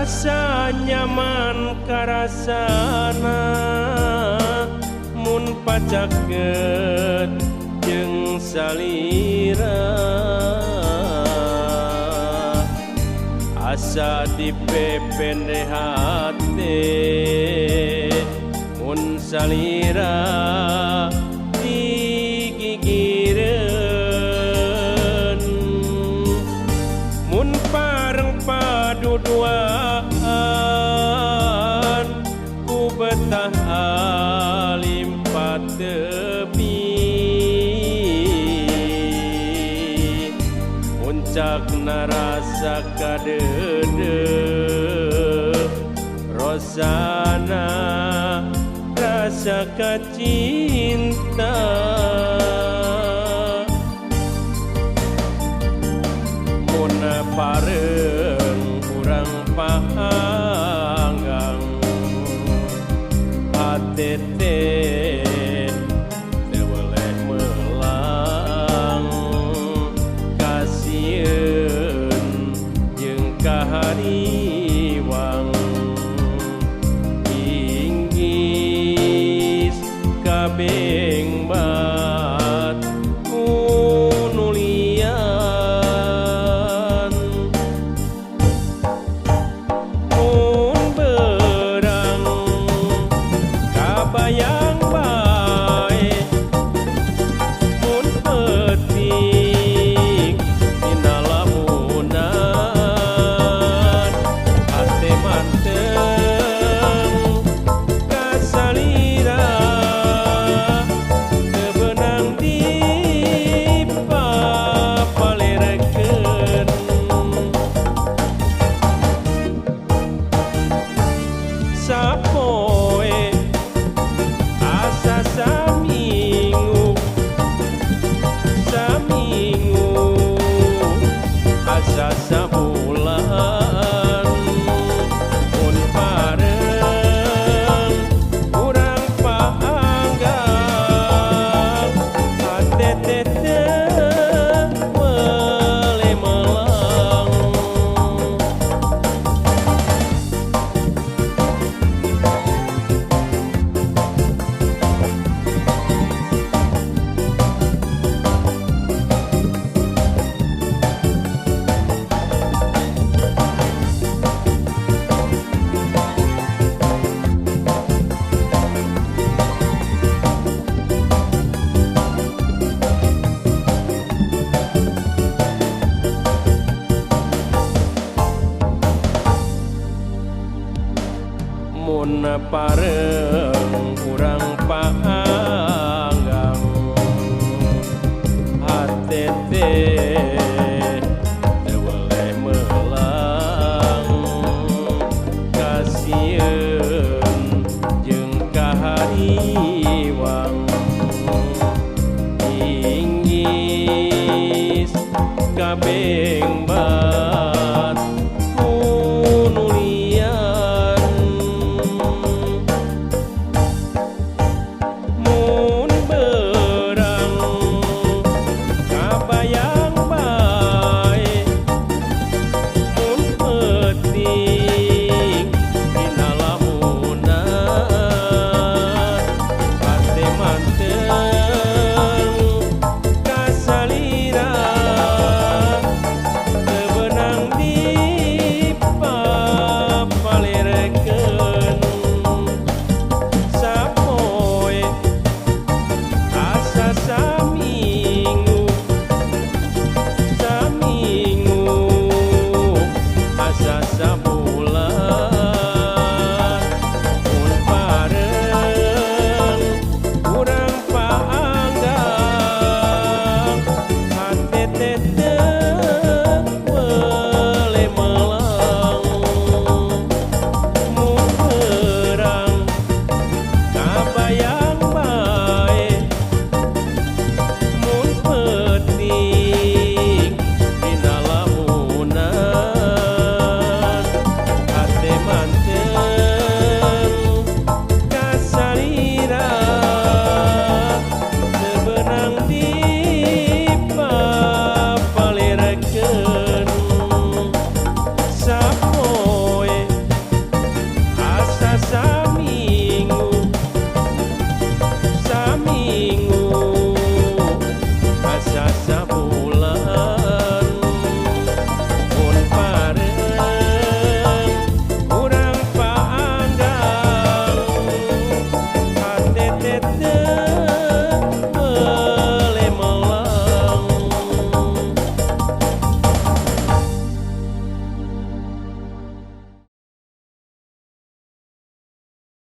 Rasa nyaman karasana mun pacaket jeung salira asa dipepende hate mun salira digigireun mun pareng paduduaan ku betah limpat tepi puncak narasa kadede rosana rasa kacinta mun pareng urang panggang hate teh teu weleh melang kasieun jeung kahariwang inggis kabeng bat kunulian mun berang kabayang bae mun peuting dina lamunan hate manteng ka salira teu beunang dipapalerekeun sapoe asa saminggu saminggu asa sabulan mun pareng urang panggang hate teh teu weleh melang. Mun pareng urang panggang hate teh teu weleh melang kasieun jeung kahariwang inggis kabeng bat kunulian mun berang kabayang bae mun peuting dina lamunan hate manteng ka salira teu beunang dipapalerekeun sapoe asa saminggu saminggu asa sabulan mun pareng urang panggang hate teh teu weleh melang mun berang kabayang bae mun peuting dina lamunan hate manteng ka salira teu beunang dipapalerekeun sapoe. Hate.